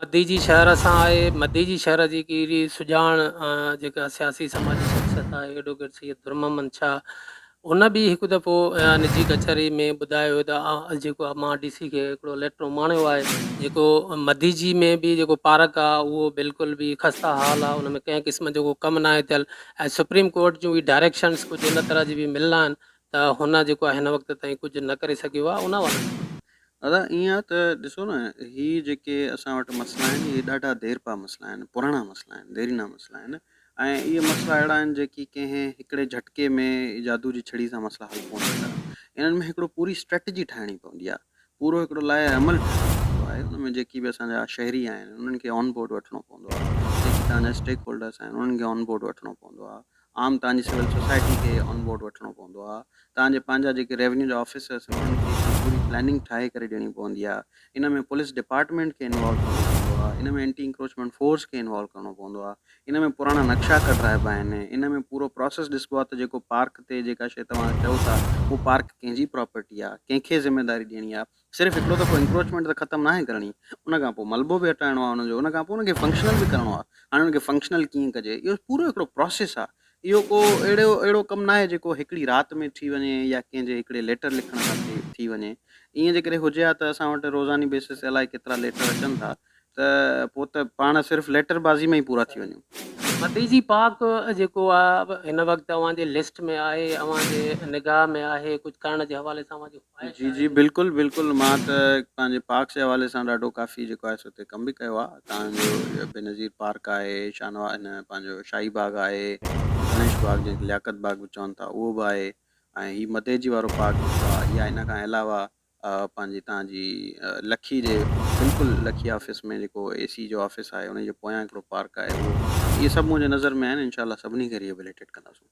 مديجي شهر سان آهي. مديجي شهر جي ڪهڙي سڄاڻ جيڪا سياسي سماجي شخصيت آهي ايڊووڪيٽ سيد درمحمد شاهه هن به هڪ دفعو نجي ڪچهري ۾ ٻڌايو هيو ته جيڪو مان ڊي سي کي هڪڙو ليٽر اماڻيو آهي جيڪو مديجي ۾ به جيڪو پارڪ آهي اهو بلڪل به خسته حال آهي ان ۾ ڪنهن قسم جو ڪو ڪم ناهي ٿيل ۽ سپريم ڪورٽ جون اهي ڊائريڪشنس ڪجهه ان طرح جي به مليل آهن ته هن جيڪو آهي هن وقت تائين ڪجهه نه ڪري سگهيو آهي ان حوالي سان. دادا ائين آهي ته ڏسو نه هي جيڪي اسان وٽ مسئلا آهن اهي ڏاڍا ديرپا مسئلا آهن پراڻا مسئلا آهن ديرينا مسئلا آهن ۽ اهي مسئلا اهڙا آهن جيڪي ڪنهن هڪڙي جهٽڪي ۾ جادو جي ڇڙي سان مسئلا حل ڪونه ٿيندا انهن ۾ هڪڙو پوري اسٽريٽجي ٺاهڻي پوندي آهي پورو هڪڙو لائحه عمل ٺاهڻو پوندو آهي ان ۾ جيڪي به اسان جا شهري آهن انهن کي آن بورڊ وٺڻو پوندو آهي جيڪي توهان جا اسٽيڪ هولڊرس آهن انهن کي آن بورڊ وٺڻو پوندو آهي عام توهان جي سول سوسائٽي کي آن بورڊ وٺڻو پوندو آهي، توهان جي پنهنجا جيڪي ريونيو جا آفيسرس آهن انهن کي هڪڙي پوري پلاننگ ٺاهي ڪري ڏيڻي پوندي آهي، ان ۾ پوليس ڊپارٽمينٽ کي انوالو ڪرڻو پوندو آهي، ان ۾ اينٽي انڪروچمينٽ فورس کي انوالو ڪرڻو پوندو آهي، ان ۾ پراڻا نقشا ڪڍرائبا آهن، ان ۾ پورو پراسيس ڏسبو آهي ته جيڪو پارڪ تي جيڪا شيء توهان چئو ٿا اهو پارڪ ڪنهن جي پراپرٽي آهي، ڪنهن کي ذميواري ڏيڻي آهي، صرف هڪڙو دفعو انڪروچمينٽ ته ختم ناهي ڪرڻي، ان کان پوء ملبو به هٽائڻو آهي ان جو، ان کان پوء ان کي فنڪشنل به ڪرڻو آهي، هاڻي ان کي فنڪشنل ڪيئن ڪجي، اهو پورو هڪڙو پراسيس آهي، اهو ڪو اهڙو اهڙو ڪم ناهي جيڪو هڪڙي رات ۾ ٿي وڃي يا ڪنهن جي هڪڙي ليٽر لکڻ سان ٿي ٿي وڃي، ائين جيڪڏهن هجي ها ته اسان وٽ روزاني بيسس تي الائي ڪيترا ليٽر اچن ٿا ته پوء ته پاڻ صرف ليٽر بازي ۾ ئي پورا ٿي وڃون. مديجي پارڪ جيڪو آ هن وقت اوهان جي لسٽ ۾ آهي اوهان جي نگاهه ۾ آهي ڪجهه ڪرڻ جي حوالي سان اوهان جي خواهش جي جي آهي. بلڪل بلڪل مان ته پنهنجي پارڪس جي حوالي سان ڏاڍو ڪافي جيڪو آهي سو اتي ڪم به ڪيو آ تان جو بينظير پارڪ آهي شانوا هن پنهنجو شاهي باغ آهي گڻيش باغ جنهن کي لياقت باغ به چون ٿا اهو به آهي ۽ هي مديجي وارو پارڪ جيڪو آ يا ان کان علاوه پنهنجي تان جي لکي جي بلڪل لکي آفيس ۾ جيڪو اي سي جو آفيس آهي ان جي پويان هڪڙو پارڪ آهي اهو اهي سڀ منهنجي نظر ۾ آهن انشاء الله سڀني کي ريهبليٽيڊ ڪنداسون.